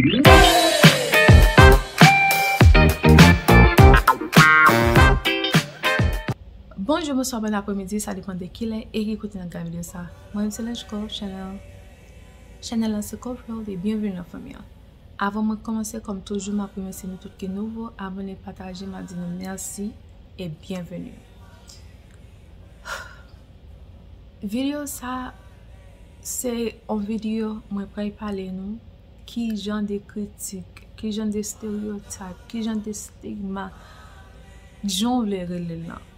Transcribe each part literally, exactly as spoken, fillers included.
Bonjou, bonswa, bòn apremidi, sa depann de kilè e ki kote nan gade videyo sa. Mwen se Lange Cove Channel. Chanèl lan se Cove World e byenveni nan fanmi an. Avan mwen kòmanse, kòm toujou, m ap remèsye nou tout ki nouvo, abòne, pataje, m ap di nou mèsi e byenveni. Videyo sa, se yon videyo mwen pral pale nou ki jan de kritik, ki jan de stereotype, ki jan de stigma, jan w vle rele l lan,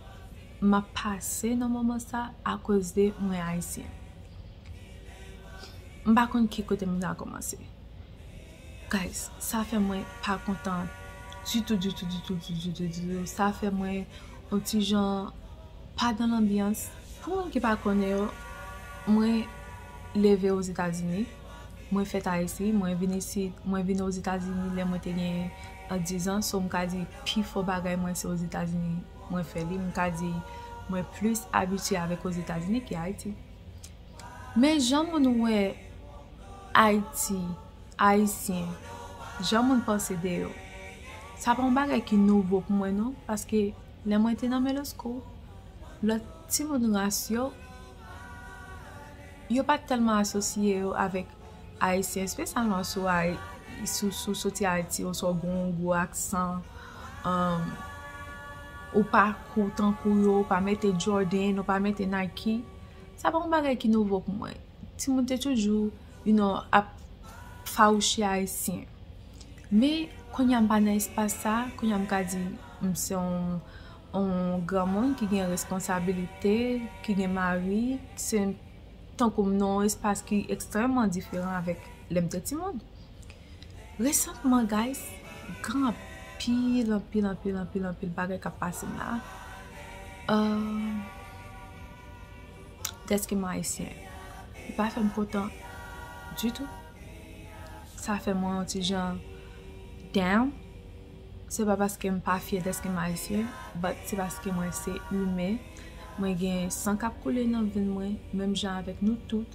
m ap pase nan moman sa akoz de mwen ayisyen. M pa konn ki kote m ta kòmanse. Guys, sa fè mwen pa kontan ditou, ditou, ditou, ditou, ditou, ditou. Sa fè mwen yon ti jan pa nan lanbyans. Pou moun ki pa konnen yo, mwen leve Ozetazini. Mwen fèt Ayiti. Mwen vin isit, mwen vin Ozetazini lè mwen te gen, euh, diz an. So, m ka di pifò bagay mwen se Ozetazini mwen fè li. M ka di mwen plis abitye avèk Ozetazini ke Ayiti. Men jan moun wè Ayiti, Ayisyen, jan moun panse de yo, sa pa yon bagay ki nouvo pou mwen non, paske lè mwen te nan Melosco, lòt timoun ras yo, yo pa t tèlman asosye yo avèk Ayisyen, espesyalman si w Ay-, si w, si w soti Ayiti, oswa w gen yon gwo aksan, um, ou pa kou tankou yo, ou pa mete Jordan, ou pa mete Nike. Sa pa yon bagay ki nouvo pou mwen. Timoun te toujou, you know, ap fawouche Ayisyen. Men, kounye a m pa nan espas sa, kounye a m ka di m se yon, yon granmoun ki gen responsabilite, ki gen mari, se tankou m nan yon espas ki ekstrèmman diferan avèk lè m te timoun. Resantman, guys, gen anpil, anpil, anpil, anpil, anpil bagay k ap pase m la. Euh, dèske m ayisyen. Li pa fè m kontan ditou. Sa fè mwen yon ti jan down. Se pa paske m pa fyè dèske m ayisyen, but se paske mwen se imen. Mwen gen san k ap koule nan venn mwen, menm jan avèk nou tout.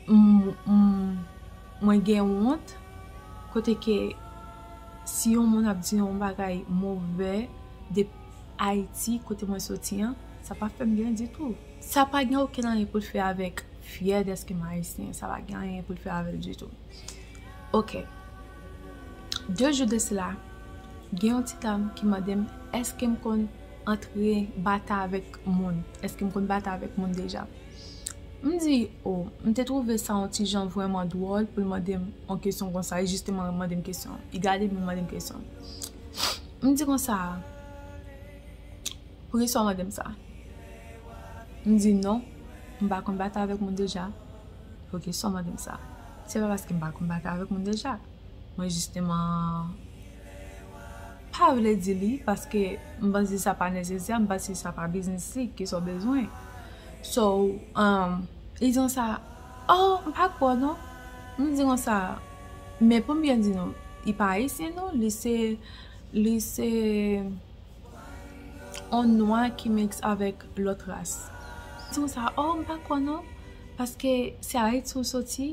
M, m, mwen gen wont, kote ke si yon moun ap di yon bagay movè de Ayiti, kote mwen soti an, sa pa fè m byen ditou. Sa pa gen okenn anyen pou l fè avèk fyè dèske m ayisyen, sa pa gen anyen pou l fè avè l ditou. Ok. De jou de sela, gen yon ti dam ki mande m, èske m konn antre batay avèk moun? Èske m konn batay avèk moun deja? M di, o, m te twouve sa yon ti jan vrèman dwòl pou l mande m yon kesyon konsa. Li jisteman mande m kesyon. Li gade m, li mande m kesyon. M di konsa, poukisa w mande m sa? M di, non, m pa konn batay avèk moun deja. Poukisa w mande m sa? Se pa paske m pa konn batay avèk moun deja. Mwen jisteman pa vle di li, paske m panse sa pa nesesè, m panse sa pa biznis li, kisa w bezwen. So, um, li di konsa, oh, m pa kwè w non. M di konsa, men pou m byen di nou, li pa ayisyen non, li se, li se yon nwa ki miks avèk lòt ras. Di konsa, oh, m pa kwè w non, paske se Ayiti w soti,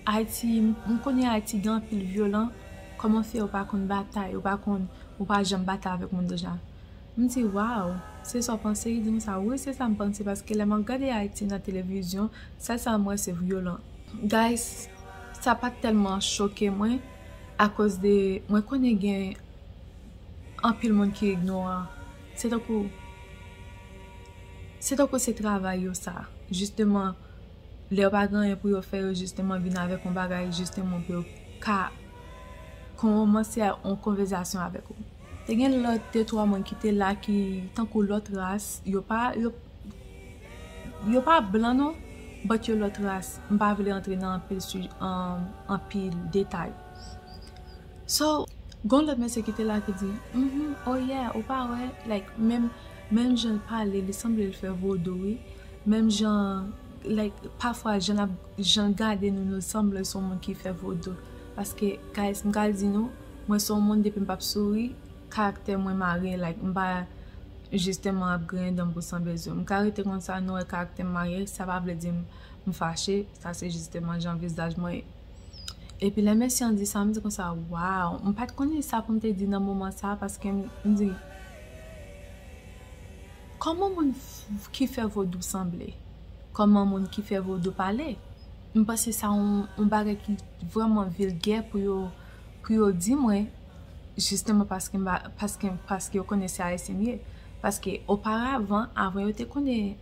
Ayiti, m, m konnen Ayiti gen anpil vyolan. Kòman fè ou pa konn batay, ou pa konn, ou pa janm batay avèk moun deja? M di, waw, se sa w panse? Li di m sa, wi, se sa m panse, paske lè m ap gade Ayiti nan televizyon, sèl sa m wè se vyolan. Guys, sa pa t tèlman choke mwen, akoz de, mwen konnen gen anpil moun ki ignoran. Se tankou, se tankou se travay yo sa. Jisteman, lè yo pa gen anyen pou yo fè, yo jisteman vin avèk yon bagay, jisteman pou yo ka kòmanse yon konvèsasyon avèk ou. Te gen lòt de twa moun ki te la ki tankou lòt ras, yo pa, yo, yo pa blan non, but yo lòt ras. M pa vle antre nan anpil sij-, an-, anpil detay. So, gon lòt mesye ki te la ki di, mhm, oh yeah, ou pa wè, like, menm, menm jan l pale, li sanble l fè vodou, wi. Menm jan, like, pafwa, jan l ap, jan l gade nou, nou sanble se yon moun ki fè vodou. Paske, guys, m ka di nou, mwen se yon moun, depi m p ap souri, karaktè mwen mare, like, m pa jisteman ap griyen dan m pou sanble zo. M ka rete konsa, nou wè karaktè m mare, sa pa vle di m, m fache, sa se jisteman jan vizaj mwen ye. Epi lè mesye an di sa, m di konsa, waw, m pa t konnen sa pou m te di nan moman sa, paske m, m di, kòman moun f- ki fè vodou sanble? Kòman moun ki fè vodou pale? M panse sa yon, yon bagay ki vrèman vilgè pou yo, pou yo di mwen, jisteman paske m pa, paske, paske yo konnen se Ayisyen m ye. Paske oparavan, avan yo te konnen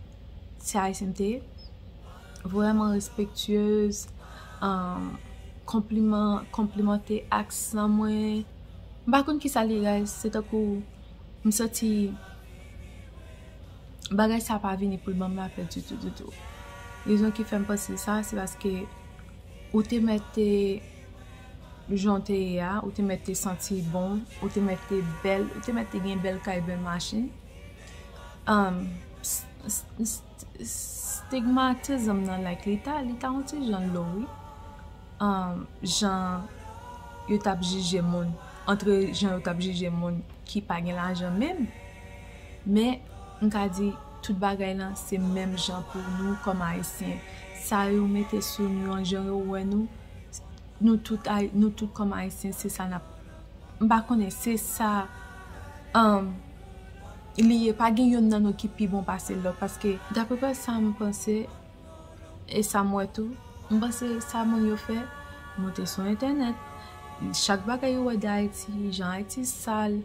se Ayisyen m te ye, vrèman respektyez, um, konpliman, konplimante aksan mwen. M pa konn ki sa li ye, se tankou m santi bagay sa pa vini pou l ban m lapè ditou, ditou. Rezon ki fè m panse sa, se paske ou te mèt te jan w te ye a, ou te mèt te santi bon, ou te mèt te bèl, ou te mèt te gen bèl kay, bèl machin. Um, s- s- s- Stigmatism nan, like, li ta, li ta yon ti jan lo, wi. Um, jan yo t ap jije moun, antre jan yo t ap jije moun ki pa gen lajan menm. Men, m ka di, tout bagay lan se menm jan pou nou kòm Ayisyen. Sa yo mete sou nou an, jan yo wè nou, nou tout, Ay- nou tout kòm Ayisyen, se sa n ap, m pa konnen, se sa, um, li ye. Pa gen youn nan nou ki pi bon pase lòt, paske, daprè sa m panse, e sa m wè tou, m panse sa moun yo fè, monte sou entènèt, chak bagay yo wè de Ayiti, jan Ayiti sal,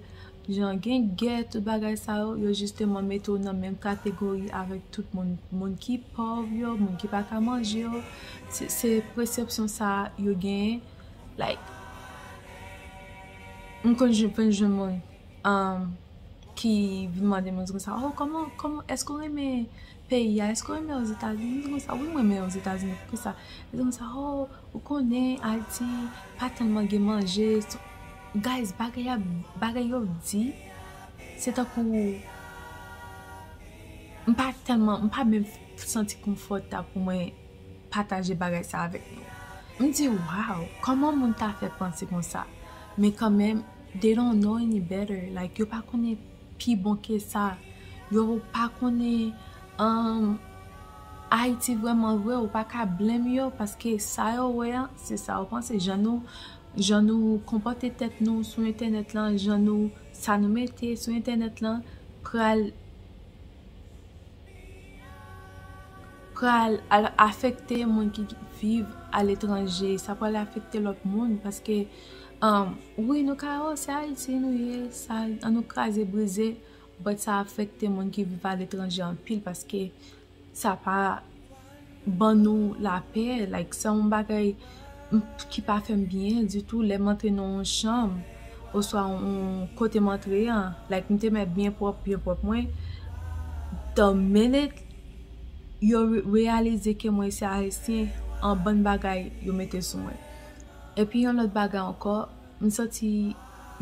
jan gen gè, tout bagay sa yo, yo jisteman mete w nan menm kategori avèk tout moun, moun ki pòv yo, moun ki pa ka manje yo. Se, se persepsyon sa yo genyen. Like, m konn jwenn, jwenn moun, um, ki vin mande mwen konsa, oh, kòman, kòman, èske w renmen peyi a? Èske w renmen Ozetazini? M di konsa, wi, mwen renmen Ozetazini. Poukisa? Li di konsa, oh, ou konnen Ayiti pa tèlman gen manje. So, guys, bagay a, bagay yo di, se tankou m pa tèlman, m pa menm santi konfòtab pou mwen pataje bagay sa avèk nou. M di, wow, kòman moun ta fè panse konsa? Men kanmenm, they don't know any better. Like, yo pa konnen pi bon ke sa. Yo pa konnen, um, Ayiti vrèman vre, ou pa ka blame yo, paske sa yo wè an, se sa yo panse. Jan nou, jan nou konpòte tèt nou sou entènèt lan, jan nou, sa nou mete sou entènèt lan, pral, pral al afekte moun ki viv aletranje. Sa pral afekte lòt moun, paske, um, wi, nou ka, oh, se Ayiti nou ye, sa, an nou kraze brize, but sa afekte moun ki viv aletranje anpil, paske sa pa ban nou lapè, like, se yon bagay, m, ki pa fè m byen ditou lè m antre nan yon chanm, oswa yon kote m antre an, like, m te mèt byen pwòp, byen pwòp mwen, the minute yo re- reyalize ke mwen se Ayisyen, an bann bagay yo mete sou mwen. Epi yon lòt bagay ankò, m santi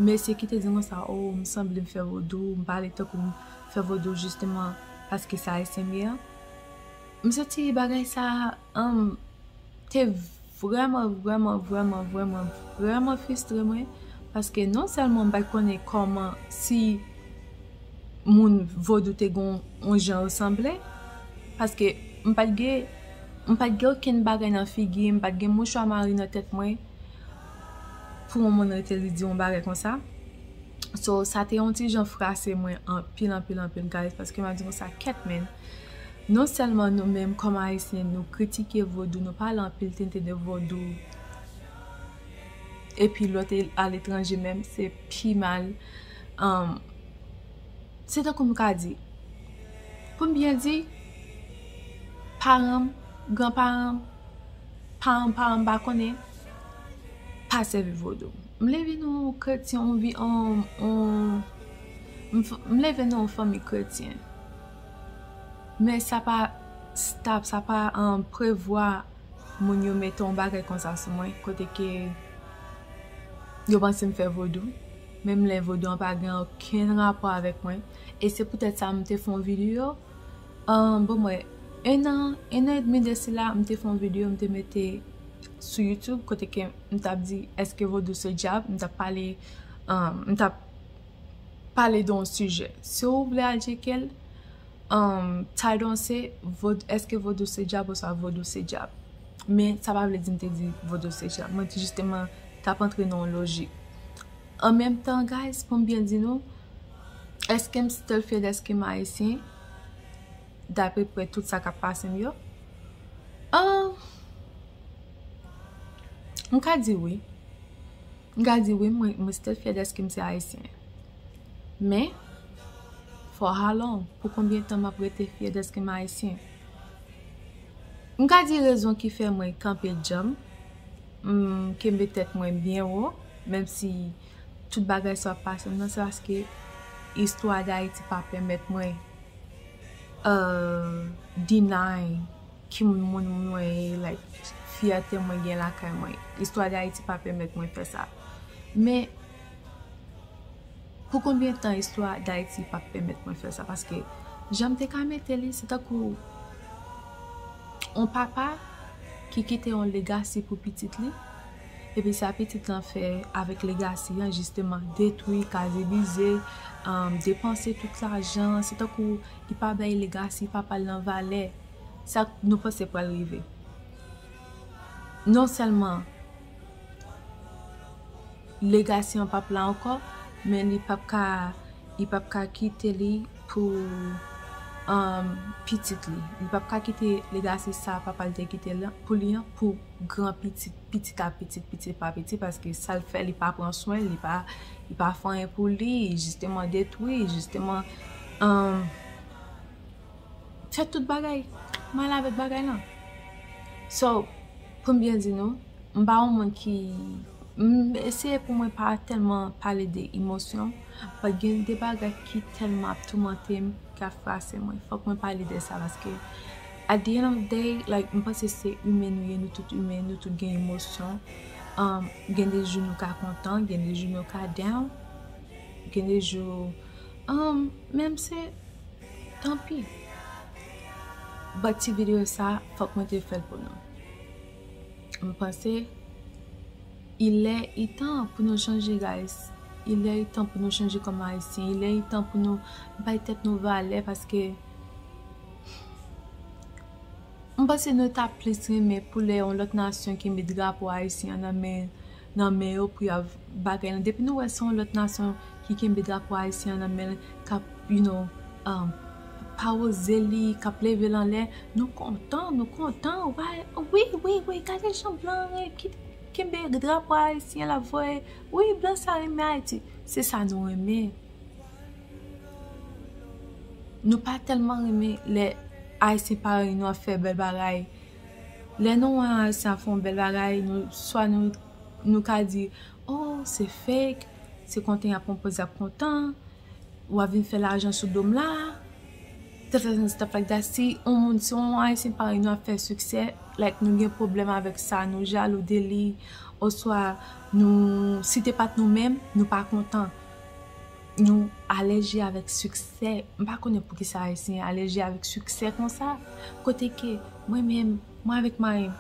mesye ki te di m konsa, oh, m sanble m fè vodou, m pale tankou m fè vodou jisteman paske se Ayisyen m ye an. M santi bagay sa, um, te vrèman, vrèman, vrèman, vrèman, vrèman fristre mwen, paske non sèlman m pa t konnen kòman, si moun vodou te gon yon jan yo sanble, paske m pa t gen, m pa t gen okenn bagay nan figi m, m pa t gen mouchwa mari nan tèt mwen pou yon moun rete li di yon bagay konsa. So, sa te yon ti jan frase mwen anpil, anpil, anpil, guys, paske m ap di konsa, kèt, men, non sèlman nou menm kòm Ayisyen, nou kritike vodou, nou pale anpil tenten de vodou, epi lòt e- aletranje menm, se pi mal. Um, se tankou m ka di, pou m byen di, paran m, granparan m, paran m, paran m pa konnen, pa sèvi vodou. M leve nan yon kretyen, yon vi, yon, yon, m f- m leve nan yon fanmi kretyen. Men sa pa stop, sa pa, um, prevwa moun yo mete yon bagay konsa sou mwen, kote ke yo panse m fè vodou. Menm lè vodou an pa gen okenn rapò avèk mwen. E se poutèt sa m te fè yon videyo. Um, bon, mwen, en an, en an edmi de sila, m te fè yon videyo, m te mete sou YouTube, kote ke m t ap di, èske vodou se dyab? M t ap pale, um, m t ap pale de yon sijè. Si w vle al tcheke l, um, title an se Vod- èske vodou se dyab oswa vodou se dyab? Men sa pa vle di m te di vodou se djab. Mwen te jisteman t ap antre nan yon lojik. An menm tan, guys, pou m byen di nou, èske m still fyè dèske m ayisyen? Daprè tout sa k ap pase m yo? Ah, m ka di wi. M ka di wi, mwen, mwen still fyè dèske m se ayisyen. Men, for how long? Pou konbyen tan m ap rete fyè dèske m ayisyen? M ka di rezon ki fè mwen kanpe djanm, m kenbe tèt mwen byen wo, menm si tout bagay sa ap pase m nan, se paske istwa Dayiti pa pèmèt mwen, euh, deny ki moun, moun mwen ye, like, fyète mwen gen lakay mwen. Istwa Dayiti pa pèmèt mwen fè sa. Men, pou konbyen tan istwa Dayiti p ap pèmèt mwen fè sa? Paske jan m te ka mete li, se tankou yon papa ki kite yon legasi pou pitit li, epi sa pitit lan fè avèk legasi an, jisteman, detwi, kaze brize, um, depanse tout lajan, se tankou li pa bay legasi papa l lan valè. Sa nou panse pral rive? Non sèlman legasi an p ap la ankò, men li p ap ka, li p ap ka kite li pou, um, pitit li. Li p ap ka kite legasi sa papa l te kite l lan pou li an pou gran pitit, pitit a pitit, pitit pa pitit, paske sa l fè, li pa pran swen, li pa, li pa fè anyen pou li, jisteman detwi, jisteman, um, fè tout bagay mal avèk bagay lan. So, pou m byen di nou, m pa yon moun ki, m eseye pou mwen pa tèlman pale de emosyon, but gen de bagay ki tèlman ap toumante m, k ap frase mwen. Fòk mwen pale de sa paske at the end of the day, like, m panse se imen nou ye, nou tout imen, nou tout gen emosyon. Um, gen de jou nou ka kontan, gen de jou nou ka down, gen de jou, um, menm se tanpi. But ti videyo sa, fòk mwen te fè l pou nou. Mwen panse, il est temps pou nou chanje, guys. Il est temps pou nou chanje kòm Ayisyen. Il est temps pou nou bay tèt nou valè, paske m panse nou ta plis renmen pou lè yon lòt nasyon ki met drapo ayisyen an nan men, nan men yo pou y ap bagay lan. Depi nou wè se yon lòt nasyon ki kenbe drapo ayisyen an nan men l, k ap, you know, um, pawòze li, k ap leve l anlè, nou kontan, nou kontan. Why? Wi, wi, wi, gade jan blan an ki kenbe drapo ayisyen l ap voye. Wi, blan sa renmen Ayiti. Se sa nou renmen. Nou pa tèlman renmen lè Ayisyen parèy nou ap fè bèl bagay. Lè nou wè yon Ayisyen ap fè yon bèl bagay, nou, swa nou, nou ka di, "Oh, se fake, se kontan y ap pran pòz y ap kontan, w ap vin fè lajan sou do m la," stuff like that. Si yon moun, si yon Ayisyen parèy nou ap fè siksè, like, nou gen pwoblèm avèk sa, nou jalou de li, oswa nou, si te pa t nou menm, nou pa kontan. Nou alèji avèk siksè. M pa konnen poukisa Ayisyen alèji avèk siksè konsa. Kote ke mwen menm, mwen avèk mari m,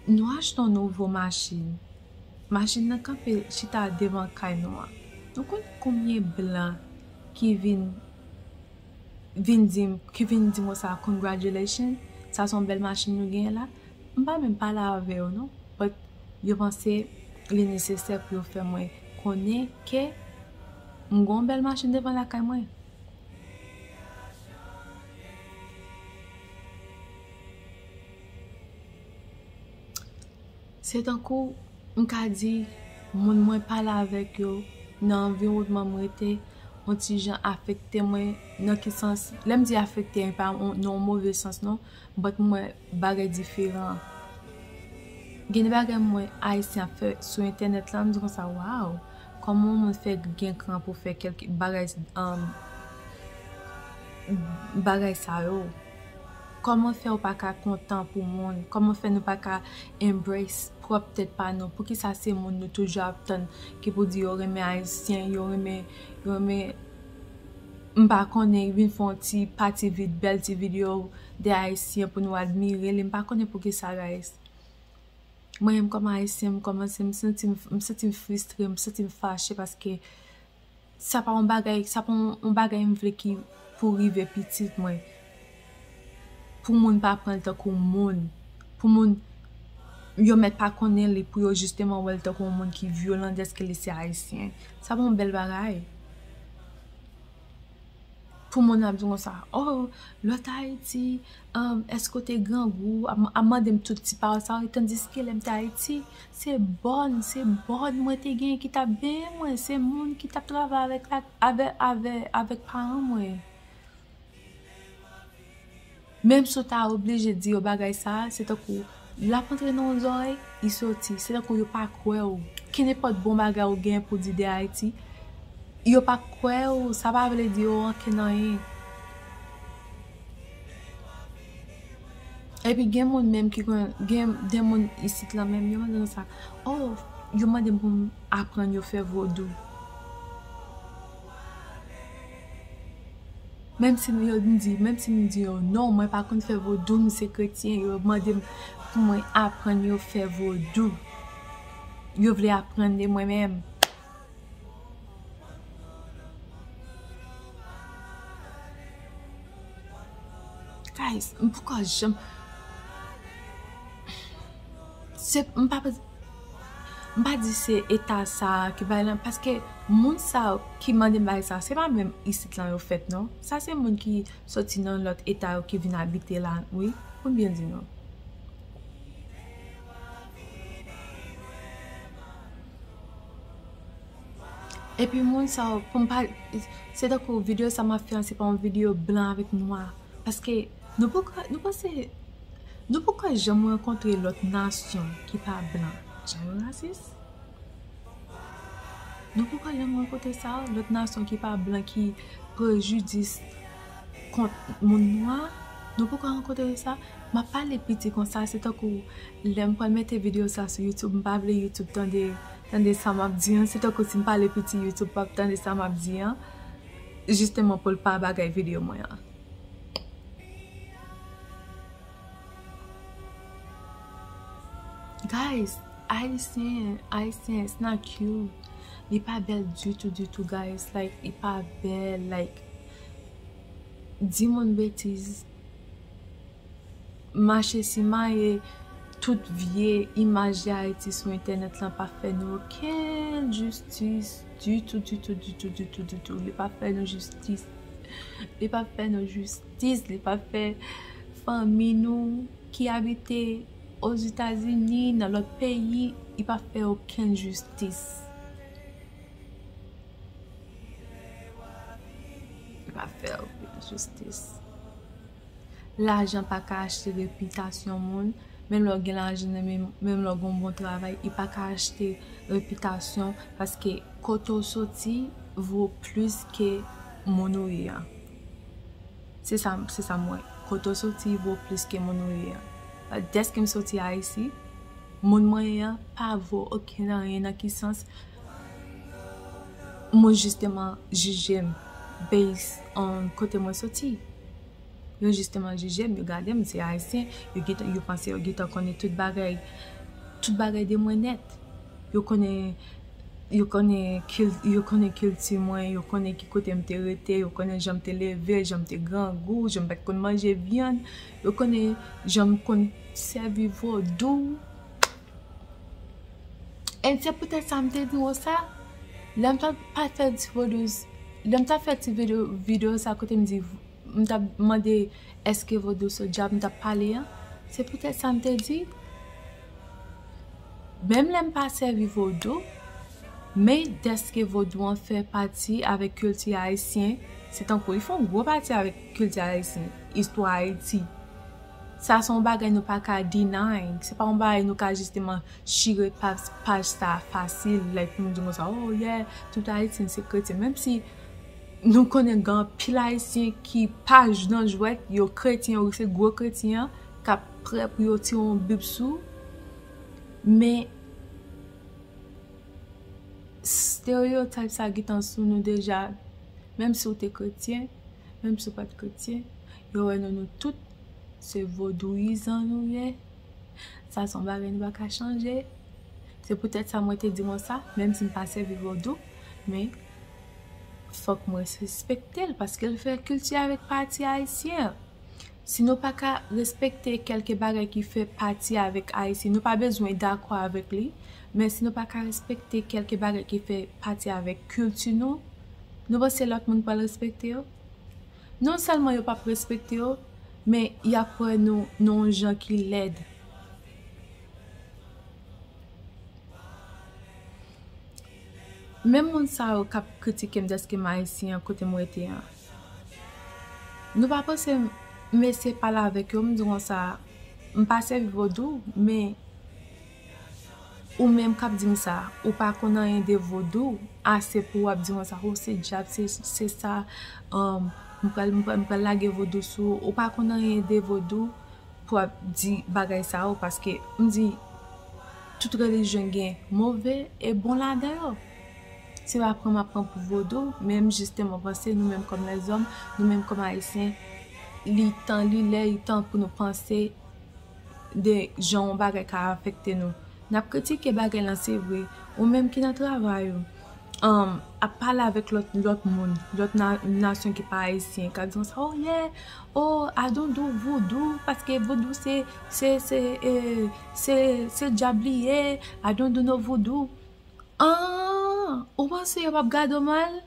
nou achte yon nouvo machin. Machin nan kanpe chita devan kay nou an. Nou konn konbyen blan ki vin, vin di m, ki vin di m konsa, "Congratulations, sa se yon bèl machin nou genyen la." M pa menm pale avè yo non, but yo panse li nesesè pou yo fè mwen konnen ke m gen yon bèl machin devan lakay mwen. Se tankou m ka di, moun mwen pale avèk yo, nan anviwònman m rete, yon ti jan afekte mwen. Nan ki sans? Lè m di afekte, e pa yon, nan yon move sans non, but m wè bagay diferan. Gen de bagay m wè Ayisyen ap fè sou entènèt la, m di konsa, "Waw, kòman yon moun fè gen kran pou fè kèlke bagay, um, bagay sa yo?" Kòman fè w pa ka kontan pou moun? Kòman fè nou pa ka embrace pwòp tèt pa nou? Poukisa se moun nou toujou ap tann ki pou di yo renmen Ayisyen, yo renmen, yo renmen, m pa konnen, vin fè yon ti pati vid-, bèl ti videyo de Ayisyen pou nou admire li? M pa konnen poukisa, guys. Mwen menm kòm Ayisyen, m kòmanse, m santi m, m santi m fristre, m santi m fache paske sa pa yon bagay, sa pa yon, yon bagay m vle ki pou rive pitit mwen. pou moun pa pran l tankou moun, pou moun yo mèt pa konnen li, pou yo jisteman wè l tankou yon moun ki vyolan dèske li se ayisyen. Sa pa yon bèl bagay. Pou moun ap di konsa, oh, lè w t Ayiti, um, èske w te grangou? Ap, ap mande m tout ti pawòl sa yo, tandiske lè m te Ayiti, se bòn, se bòn mwen te genyen ki t ap benyen mwen, se moun ki t ap travay avèk la, avè, avè, avèk paran mwen. Menm si w ta oblije di yo bagay sa a, se tankou l ap antre nan yon zòrèy, li soti. Se tankou yo pa kwè w. Kenenpòt bon bagay ou gen pou di de Ayiti, yo pa kwè w, sa pa vle di yo ankenn anyen. Epi gen moun menm ki konn, gen de moun isit la menm, yo mande konsa, oh, yo mande m pou m aprann yo fè vodou. Menm si m, yo, m di, menm si m di yo, non, mwen pa konn fè vodou, m se kretyen, yo mande m pou mwen aprann yo fè vodou. Yo vle aprann de mwen menm. Guys, m poko janm, se, m pa, m pa di se eta sa a ki bay lan, paske moun sa yo ki mande m bagay sa, se pa menm isit lan yo fèt, non. Sa se moun ki soti nan lòt eta yo ki vin abite la, wi, pou m byen di nou. Epi moun sa yo, pou m pa, se tankou videyo sa m ap fè an, se pa yon videyo blan avèk nwa. Paske nou poko, nou panse, nou poko janm rankontre lòt nasyon ki pa blan. Jan yo rasis. Nou poko janm rankontre sa, lòt nasyon ki pa blan, ki prejidis kont moun nwa. Nou poko rankontre sa. M ap pale piti konsa, se tankou lè m pral mete videyo sa sou YouTube, m pa vle YouTube tande, tande sa m ap di an. Se tankou si m pale piti, YouTube p ap tande sa m ap di an. Jisteman pou l pa bagay videyo mwen an. Guys, Ayisyen, Ayisyen, it's not cute. Li pa bèl ditou, ditou, guys. Like, li pa bèl. Like, di moun betiz, mache simaye tout vye imaj de Ayiti sou entènèt lan pa fè nou okenn jistis ditou, ditou, ditou, ditou, ditou. Li pa fè nou jistis. Li pa fè nou jistis. Li pa fè fanmi nou ki abite Ozetazini, nan lòt peyi, li pa fè okenn jistis. Li pa fè okenn jistis. Lajan pa ka achte repitasyon moun. Menm lè w gen lajan, menm, menm lè w gen yon bon travay, li pa ka achte repitasyon, paske kote w soti vo plis ke moun ou ye a. Se sa, se sa m wè. Kote w soti vo plis ke moun ou ye a. Dèske m soti Ayiti, moun mwen ye a pa vo okenn anyen nan ki sans moun jisteman jije m based on kote mwen soti. Yo jisteman jije m, yo gade m, se Ayisyen, yo gentan, yo panse yo gentan konnen tout bagay, tout bagay de mwen nèt. Yo konnen, yo konnen kil-, yo konnen kilti mwen, yo konnen ki kote m te rete, yo konnen jan m te leve, jan m te grangou, jan m pa t konn manje vyann, yo konnen jan m konn sèvi vodou. E se poutèt sa m te di w sa, lè m t ap fè ti vodou, lè m t ap fè ti videyo, videyo sa kote m di, m t ap mande èske vodou se dyab m t ap pale an, se poutèt sa m te di, menm lè m pa sèvi vodou, men dèske vodou an fè pati avèk kilti ayisyen, se tankou li fè yon gwo pati avèk kilti ayisyen, istwa Ayiti. Sa se yon bagay nou pa ka deny. Se pa yon bagay nou ka jisteman chire pa-, paj sa fasil, like, pou nou di konsa, oh yeah, tout Ayisyen se kretyen. Menm si nou konnen gen anpil Ayisyen ki pa j-, nan jwèt, yo kretyen, yo se gwo kretyen, k ap prè pou yo tire yon bib sou. Men, stereotype sa gentan sou nou deja. Menm si w te kretyen, menm si w pa t kretyen, yo wè nou, nou tout se vodouyizan nou ye. Sa se yon bagay nou pa ka chanje. Se poutèt sa mwen te di konsa, menm si m pa sèvi vodou, men fòk mwen respekte l, paske l fè kilti avèk pati ayisyen an. Si nou pa ka respekte kèlke bagay ki fè pati avèk Ayisyen, nou pa bezwen dakò avèk li, men si nou pa ka respekte kèlke bagay ki fè pati avèk kilti nou, nou panse lòt moun pral respekte yo? Non sèlman yo p ap respekte yo, men y ap wè nou nan yon jan ki lèd. Menm moun sa yo k ap kritike m dèske m ayisyen an kote m rete an. Nou pa panse m, m eseye pale avèk yo, m di konsa, m pa sèvi vodou, men ou menm k ap di m sa, ou pa konn anyen de vodou ase pou w ap di konsa, o se dyab, se, se sa, um, m pral, m pral, m pral lage vodou sou ou, ou pa konn anyen de vodou pou w ap di bagay sa yo, paske m di, tout relijyon gen move e bon ladan yo. Se pa pran m ap pran pou vodou, men m jisteman panse nou menm kòm lèzòm, nou menm kòm ayisyen, li tan, li lè, li tan pou nou panse de jan yon bagay ka afekte nou. N ap kritike bagay lan, se vre. Ou menm ki nan travay ou, um, ap pale avèk lòt, lòt moun, lòt na-, nasyon ki pa ayisyen, k ap di konsa, oh yeah, oh, I don't do voodoo, paske vodou se, se, se, eh, se, se dyab li ye, I don't do no voodoo. Ah, ou panse yo p ap gade w mal?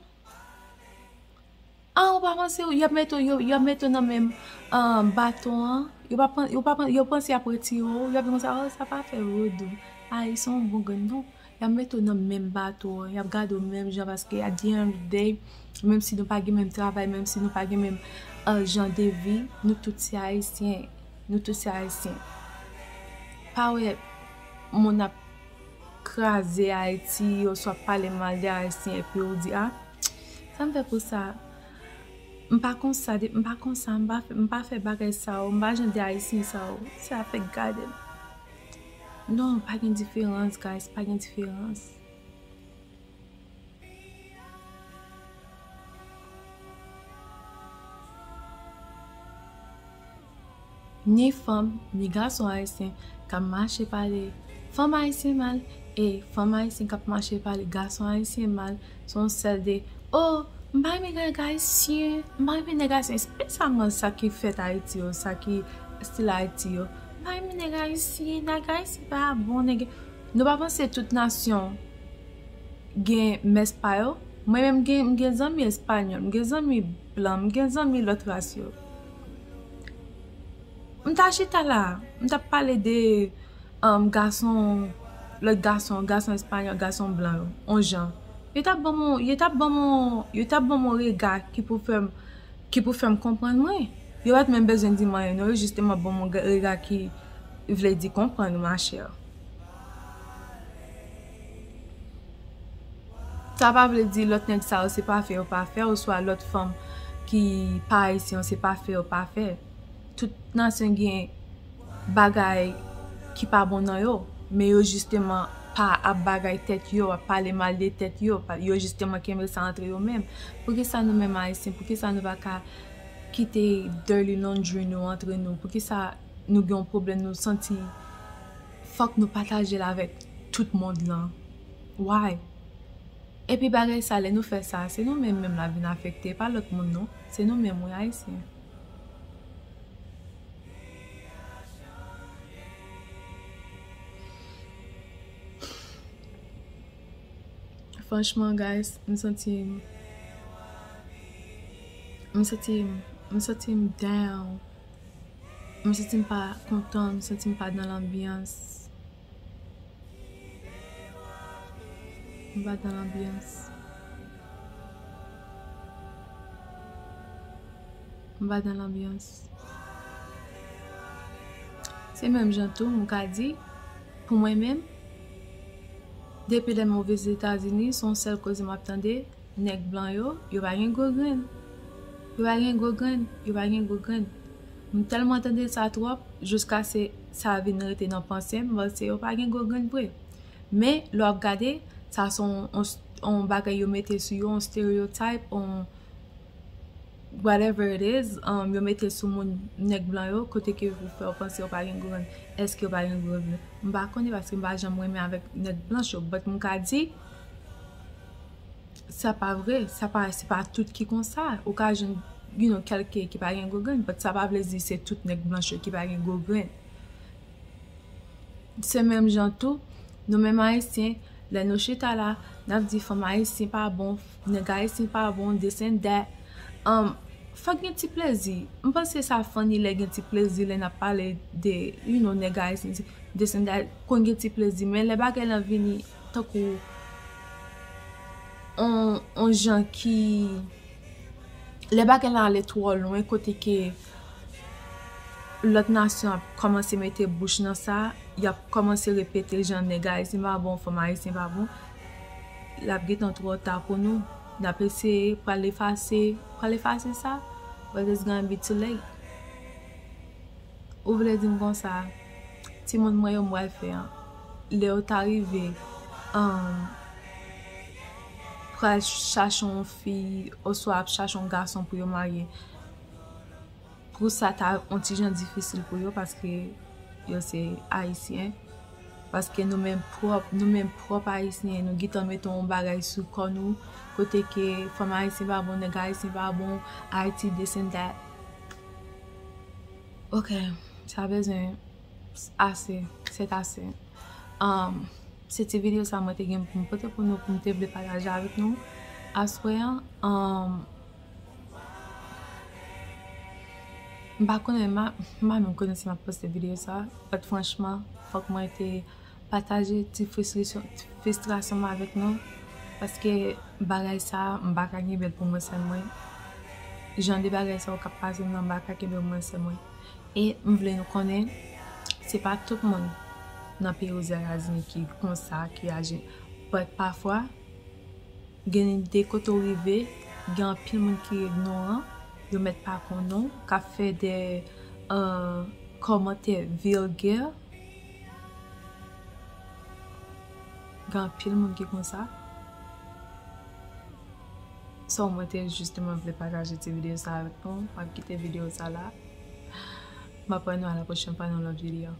Ah, ou pa panse yo, y ap mete w, yo, y ap mete w nan menm, ah, baton an? Yo pa pan-, yo pa pan-, yo panse y ap retire w, y ap di konsa, oh, sa pa fè vodou. Ay, se yon bon grenn non. Y ap mete w nan menm bato an, y ap gade w menm jan, paske at the end of the day, menm si nou pa gen menm travay, menm si nou pa gen menm, ah, jan de vi, nou tout se ayisyen. Nou tout se ayisyen. Pa wè moun ap kraze Ayiti, oswa pale mal de ayisyen, epi ou di, ah, sa m fè pou sa? M pa konsa, de, m pa konsa, m pa fè, m pa fè bagay sa yo, m pa jan de ayisyen sa yo. Se afè gade m. Non, pa gen diferans, guys, pa gen diferans. Ni fanm, ni gason ayisyen k ap mache pale fanm ayisyen mal, e fanm ayisyen k ap mache pale gason ayisyen mal, se yon sèl de, oh, m pa renmen nèg ayisyen, m pa renmen nèg ayisyen, espesyalman sa ki fèt Ayiti yo, sa ki estil Ayiti yo. M pa renmen nèg ayisyen, nèg ayisyen pa bon, nèg, nou pa panse tout nasyon gen mès pa yo? Mwen menm, m gen, m gen zanmi espanyòl, m gen zanmi blan, m gen zanmi lòt ras yo. M ta chita la, m t ap pale de, um, gason, lòt gason, gason espanyòl, gason blan yo, on jan. Yo t ap ban m, yo t ap ban m, yo t ap ban m yon rega ki pou fè m, ki pou fè m konprann mwen. Yo pa t menm bezwen di m anyen, non, yo jisteman ban m yon rega ki vle di konprann, machè. Sa pa vle di lòt nèg sa yo se pa fè yo pa fè, oswa lòt fanm ki pa ayisyen yo se pa fè yo pa fè. Tout nasyon gen bagay ki pa bon nan yo, men yo jisteman pa ap bagay tèt yo, ap pale mal de tèt yo, pa, yo jisteman kenbe sa antre yo menm. Poukisa nou menm ayisyen, poukisa nou pa ka kite dirty laundry nou antre nou? Poukisa nou gen yon pwoblèm, nou santi fòk nou pataje l avèk tout mond lan? Why? Epi bagay sa, lè nou fè sa, se nou menm menm l ap vin afekte, pa lòt moun non. Se nou menm wi, ayisyen. Franchman, guys, m santi m, m santi m, m santi m down. M santi m pa kontan, m santi m pa nan lanbyans. M pa nan lanbyans. M pa nan lanbyans. Se menm jan tou, m ka di, pou mwen menm, depi lè m Ozetazini, se yon sèl koze m ap tande, nèg blan yo, yo pa gen gwo grenn. Yo pa gen gwo grenn, yo pa gen gwo grenn. M tèlman tande sa twòp, jiskaske sa vin rete nan panse m, m panse yo pa gen gwo grenn vre. Men, lè w ap gade, sa se yon, yon, yon bagay yo mete sou yo, yon stereotype, yon whatever it is, um, yo mete sou moun nèg blan yo, kote ke pou fè w panse yo pa gen gwo grenn. Èske yo pa gen gwo grenn? M pa konnen paske m pa janm renmen avèk nèg blanch yo, but m ka di, sa pa vre, sa pa, se pa tout ki konsa. Ou ka jwenn you know, kèlke ki pa gen gwo grenn, but sa pa vle di se tout nèg blanch yo ki pa gen gwo grenn. Se menm jan tou, nou menm Ayisyen, lè nou chita la, n ap di fanm ayisyen pa bon, nèg ayisyen pa bon, this and that. Um, fòk gen ti plezi. M panse sa funny lè gen ti plezi, lè n ap pale de, you know, nèg ayisyen, this and that, konn gen ti plezi. Men lè bagay lan vini tankou on, on jan ki, lè bagay lan ale twò lwen, kote ke lòt nasyon ap kòmanse mete bouch nan sa, y ap kòmanse repete jan nèg ayisyen pa bon, fanm ayisyen pa bon, l ap gentan twò ta pou nou. N ap eseye pral efase, pral efase sa, but it's gonna be too late. Ou vle di m konsa, timoun mwen yo m pral fè an, lè yo ta rive, um, pral chache yon fi, oswa ap chache yon gason pou yo marye, pou sa ta yon ti jan difisil pou yo, paske yo se Ayisyen. Paske nou menm pwòp, nou menm pwòp Ayisyen, nou gentan mete yon bagay sou kò nou, kote ke fanm ayisyen pa bon, nèg ayisyen pa bon, Ayiti this and that. Ok, sa bezwen ase, c'est assez. Um, se ti videyo sa mwen te gen pou m pote pou nou, pou m te vle pataje avèk nou aswè an. Um, m pa konnen, m pa, m pa menm konnen si m ap poste videyo sa, but franchman, fòk mwen te pataje ti fristrasyon, ti fristrasyon m avèk nou, paske bagay sa, m pa ka kenbe l pou mwen sèl mwen. Jan de bagay sa yo k ap pase m nan, m pa ka kenbe l pou mwen sèl mwen. E m vle nou konnen, se pa tout moun nan peyi Ozetazini ki konsa, ki aji. But pafwa, gen de kote w rive, gen anpil moun ki ignoran, yo mèt pa konnen w, k ap fè de, euh, kòmantè vilgè. Gen anpil moun ki konsa. So, mwen te jisteman vle pataje ti videyo sa avèk nou. M ap kite videyo sa la. M ap wè nou a la pwochèn fwa nan lòt videyo.